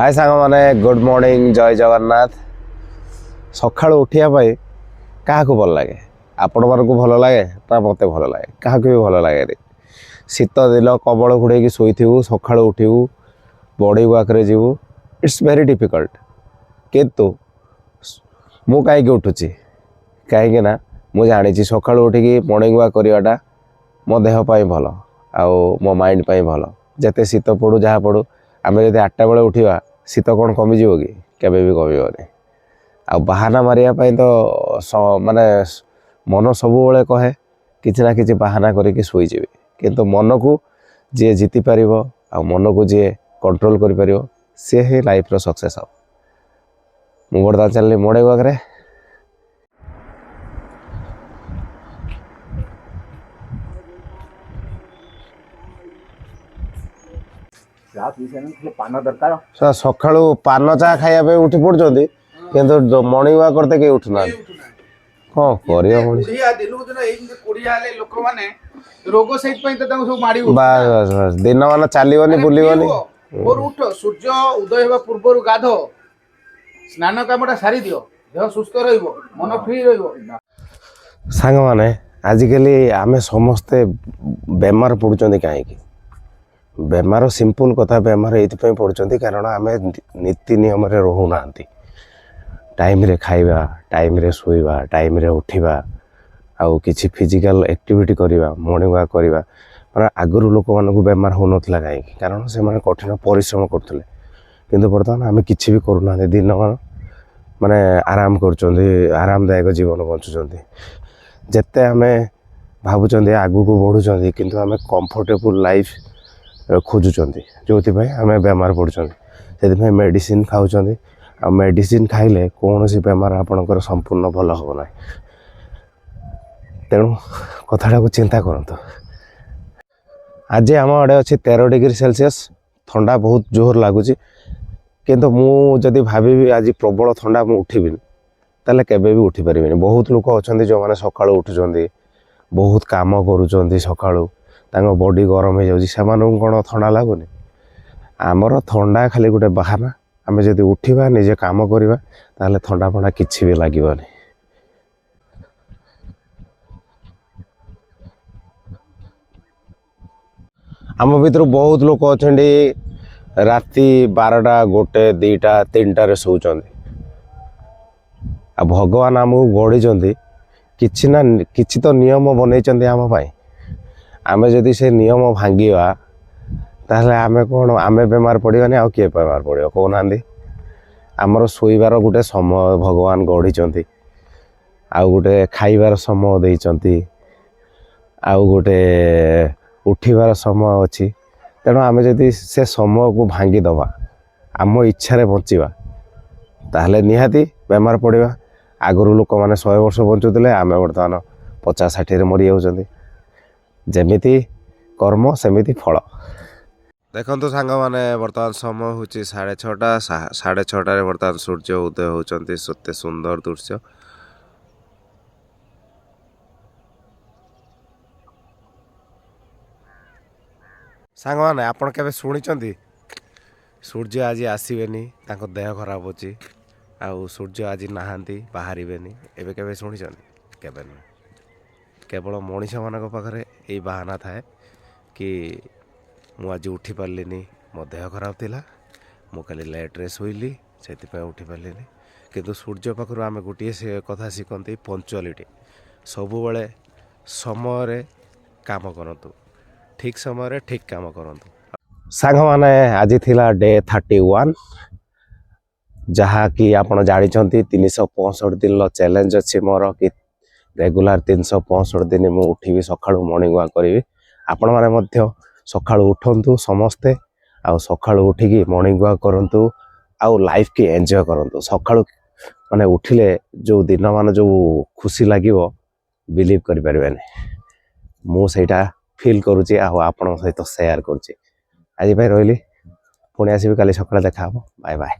ହାଏ ସାଙ୍ଗମାନେ, good morning, ଜୟ ଜଗନ୍ନାଥ। ସକାଳୁ ଉଠିବା ପାଇଁ କାହାକୁ ଭଲ ଲାଗେ? ଆପଣମାନଙ୍କୁ ଭଲ ଲାଗେ ନା ମୋତେ ଭଲ ଲାଗେ? କାହାକୁ ବି ଭଲ ଲାଗେନି। ଶୀତ ଦିନ, କମ୍ବଳ ଘୋଡ଼େଇକି ଶୋଇଥିବୁ, ସକାଳୁ ଉଠିବୁ, ମର୍ଣ୍ଣିଂ ୱାକ୍ରେ ଯିବୁ, it's very difficult. କିନ୍ତୁ ମୁଁ କାହିଁକି ଉଠୁଛି? କାହିଁକି ନା ମୁଁ ଜାଣିଛି ସକାଳୁ ଉଠିକି ମର୍ଣ୍ଣିଂ ୱାକ୍ କରିବାଟା ମୋ ଦେହ ପାଇଁ ଭଲ ଆଉ ମୋ ମାଇଣ୍ଡ ପାଇଁ ଭଲ। ଯେତେ ଶୀତ ପଡ଼ୁ, ଯାହା ପଡ଼ୁ, ଆମେ ଯଦି 8ଟା ବେଳେ ଉଠିବା, ଶୀତ କ'ଣ କମିଯିବ କି? କେବେ ବି କମିବନି। ଆଉ ବାହାନା ମାରିବା ପାଇଁ ତ ମାନେ ମନ ସବୁବେଳେ କହେ କିଛି ନା କିଛି ବାହାନା କରିକି ଶୋଇଯିବି। କିନ୍ତୁ ମନକୁ ଯିଏ ଜିତିପାରିବ ଆଉ ମନକୁ ଯିଏ କଣ୍ଟ୍ରୋଲ କରିପାରିବ, ସିଏ ହିଁ ଲାଇଫ୍ର ସକ୍ସେସ୍ ହେବ। ମୁଁ ବର୍ତ୍ତମାନ ଚାଲିଲି ମର୍ଣ୍ଣିଂ ୱାକ୍ରେ। ଚା ପିଇ ସାରିଲେ ଖାଲି ପାନ ଦରକାର। ସକାଳୁ ପାନ ଚା ଖାଇବା ପାଇଁ ଉଠି ପଡୁଛନ୍ତି, କିନ୍ତୁ ମର୍ଣ୍ଣିଂ ୱାକ୍ କରତେ କେହି ଉଠୁନାହାନ୍ତି। କ'ଣ କରିବ ମଣିଷ? କୋଢିଆ ଦିନକୁ ଦିନ ଏଇମିତି କୋଢିଆ ହେଲେ ଲୋକମାନେ, ରୋଗ ସେଇଥିପାଇଁ ତ ତାଙ୍କୁ ସବୁ ମାଡି ବସୁଛି। ବାସ୍ ବାସ୍ ବାସ୍, ଦିନମାନ ଚାଲିବନି, ଆରେ ବୁଲିବନି। ପିଇବ, ଭୋରୁ ଉଠ, ସୂର୍ଯ୍ୟ ଉଦୟ ହେବା ପୂର୍ବରୁ ଗାଧ, ସ୍ନାନ କାମଟା ସାରିଦିଅ, ଦେହ ସୁସ୍ଥ ରହିବ, ମନ ଫ୍ରି ରହିବ। ସାଙ୍ଗମାନେ, ଆଜିକାଲି ଆମେ ସମସ୍ତେ ବେମାର ପଡ଼ୁଛନ୍ତି କାହିଁକି? ବେମାର, ସିମ୍ପଲ୍ କଥା, ବେମାର ଏଇଥିପାଇଁ ପଡ଼ୁଛନ୍ତି କାରଣ ଆମେ ନୀତି ନିୟମରେ ରହୁନାହାନ୍ତି। ଟାଇମ୍ରେ ଖାଇବା, ଟାଇମ୍ରେ ଶୋଇବା, ଟାଇମ୍ରେ ଉଠିବା ଆଉ କିଛି ଫିଜିକାଲ୍ ଆକ୍ଟିଭିଟି କରିବା, ମର୍ଣ୍ଣିଂ ୱାକ୍ କରିବା। ମାନେ ଆଗରୁ ଲୋକମାନଙ୍କୁ ବେମାର ହେଉନଥିଲା କାହିଁକି? କାରଣ ସେମାନେ କଠିନ ପରିଶ୍ରମ କରୁଥିଲେ। କିନ୍ତୁ ବର୍ତ୍ତମାନ ଆମେ କିଛି ବି କରୁନାହାନ୍ତି, ଦିନମାନ ମାନେ ଆରାମ କରୁଛନ୍ତି, ଆରାମଦାୟକ ଜୀବନ ବଞ୍ଚୁଛନ୍ତି। ଯେତେ ଆମେ ଭାବୁଛନ୍ତି ଆଗକୁ ବଢ଼ୁଛନ୍ତି, କିନ୍ତୁ ଆମେ କମ୍ଫର୍ଟେବୁଲ୍ ଲାଇଫ୍ ଖୋଜୁଛନ୍ତି, ଯେଉଁଥିପାଇଁ ଆମେ ବେମାର ପଡ଼ୁଛନ୍ତି। ସେଥିପାଇଁ ମେଡ଼ିସିନ ଖାଉଛନ୍ତି। ଆଉ ମେଡ଼ିସିନ ଖାଇଲେ କୌଣସି ବେମାର ଆପଣଙ୍କର ସମ୍ପୂର୍ଣ୍ଣ ଭଲ ହେବ ନାହିଁ। ତେଣୁ କଥାଟାକୁ ଚିନ୍ତା କରନ୍ତୁ। ଆଜି ଆମ ଆଡ଼େ ଅଛି 13 ଡିଗ୍ରୀ ସେଲସିୟସ୍। ଥଣ୍ଡା ବହୁତ ଜୋର ଲାଗୁଛି। କିନ୍ତୁ ମୁଁ ଯଦି ଭାବିବି ଆଜି ପ୍ରବଳ ଥଣ୍ଡା, ମୁଁ ଉଠିବିନି, ତାହେଲେ କେବେ ବି ଉଠିପାରିବିନି। ବହୁତ ଲୋକ ଅଛନ୍ତି ଯେଉଁମାନେ ସକାଳୁ ଉଠୁଛନ୍ତି, ବହୁତ କାମ କରୁଛନ୍ତି ସକାଳୁ, ତାଙ୍କ ବଡି ଗରମ ହେଇଯାଉଛି। ସେମାନଙ୍କୁ କ'ଣ ଥଣ୍ଡା ଲାଗୁନି? ଆମର ଥଣ୍ଡା ଖାଲି ଗୋଟେ ବାହାନା। ଆମେ ଯଦି ଉଠିବା, ନିଜେ କାମ କରିବା, ତାହେଲେ ଥଣ୍ଡା ଫଣ୍ଡା କିଛି ବି ଲାଗିବନି। ଆମ ଭିତରୁ ବହୁତ ଲୋକ ଅଛନ୍ତି, ରାତି 12ଟା, 1, 2ଟା, 3ଟାରେ ଶୋଉଛନ୍ତି। ଆଉ ଭଗବାନ ଆମକୁ ଗଢ଼ିଛନ୍ତି, କିଛି ନା କିଛି ତ ନିୟମ ବନେଇଛନ୍ତି ଆମ ପାଇଁ। ଆମେ ଯଦି ସେ ନିୟମ ଭାଙ୍ଗିବା, ତାହେଲେ ଆମେ କ'ଣ, ଆମେ ବେମାର ପଡ଼ିବାନି, ଆଉ କିଏ ବେମାର ପଡ଼ିବ କହୁନାହାନ୍ତି? ଆମର ଶୋଇବାର ଗୋଟେ ସମୟ ଭଗବାନ ଗଢ଼ିଛନ୍ତି, ଆଉ ଗୋଟେ ଖାଇବାର ସମୟ ଦେଇଛନ୍ତି, ଆଉ ଗୋଟେ ଉଠିବାର ସମୟ ଅଛି। ତେଣୁ ଆମେ ଯଦି ସେ ସମୟକୁ ଭାଙ୍ଗିଦେବା, ଆମ ଇଚ୍ଛାରେ ବଞ୍ଚିବା, ତାହେଲେ ନିହାତି ବେମାର ପଡ଼ିବା। ଆଗରୁ ଲୋକମାନେ 100 ବର୍ଷ ବଞ୍ଚୁଥିଲେ, ଆମେ ବର୍ତ୍ତମାନ 50-60ରେ ମରିଯାଉଛନ୍ତି। ଯେମିତି କର୍ମ ସେମିତି ଫଳ। ଦେଖନ୍ତୁ ସାଙ୍ଗମାନେ, ବର୍ତ୍ତମାନ ସମୟ ହେଉଛି 6:30। 6:30ରେ ବର୍ତ୍ତମାନ ସୂର୍ଯ୍ୟ ଉଦୟ ହେଉଛନ୍ତି। ଏତେ ସୁନ୍ଦର ଦୃଶ୍ୟ। ସାଙ୍ଗମାନେ, ଆପଣ କେବେ ଶୁଣିଛନ୍ତି ସୂର୍ଯ୍ୟ ଆଜି ଆସିବେନି, ତାଙ୍କ ଦେହ ଖରାପ ଅଛି, ଆଉ ସୂର୍ଯ୍ୟ ଆଜି ନାହାନ୍ତି, ବାହାରିବେନି? ଏବେ କେବେ ଶୁଣିଛନ୍ତି? କେବେ ନୁହେଁ। କେବଳ ମଣିଷମାନଙ୍କ ପାଖରେ ଏଇ ବାହାନା ଥାଏ କି ମୁଁ ଆଜି ଉଠି ପାରିଲିନି, ମୋ ଦେହ ଖରାପ ଥିଲା, ମୁଁ କାଲି ଲେଟ୍ରେ ଶୋଇଲି, ସେଥିପାଇଁ ଉଠି ପାରିଲିନି। କିନ୍ତୁ ସୂର୍ଯ୍ୟ ପାଖରୁ ଆମେ ଗୋଟିଏ ସେ କଥା ଶିଖନ୍ତି, ପଞ୍ଚୁଆଲିଟି। ସବୁବେଳେ ସମୟରେ କାମ କରନ୍ତୁ, ଠିକ୍ ସମୟରେ ଠିକ୍ କାମ କରନ୍ତୁ। ସାଙ୍ଗମାନେ, ଆଜି ଥିଲା ଡେ 31, ଯାହାକି ଆପଣ ଜାଣିଛନ୍ତି 365 ଦିନର ଚ୍ୟାଲେଞ୍ଜ ଅଛି ମୋର କି ରେଗୁଲାର 365 ଦିନ ମୁଁ ଉଠିବି ସକାଳୁ, ମର୍ଣ୍ଣିଂ ୱାକ୍ କରିବି। ଆପଣମାନେ ମଧ୍ୟ ସକାଳୁ ଉଠନ୍ତୁ ସମସ୍ତେ, ଆଉ ସକାଳୁ ଉଠିକି ମର୍ଣ୍ଣିଂ ୱାକ୍ କରନ୍ତୁ ଆଉ ଲାଇଫ୍କି ଏନ୍ଜୟ କରନ୍ତୁ। ସକାଳୁ ମାନେ ଉଠିଲେ ଯେଉଁ ଦିନମାନ ଯେଉଁ ଖୁସି ଲାଗିବ, ବିଲିଭ୍ କରିପାରିବେନି। ମୁଁ ସେଇଟା ଫିଲ୍ କରୁଛି ଆଉ ଆପଣଙ୍କ ସହିତ ସେୟାର କରୁଛି। ଆଜି ପାଇଁ ରହିଲି, ପୁଣି ଆସିବି କାଲି ସକାଳେ, ଦେଖା ହେବ। Bye bye.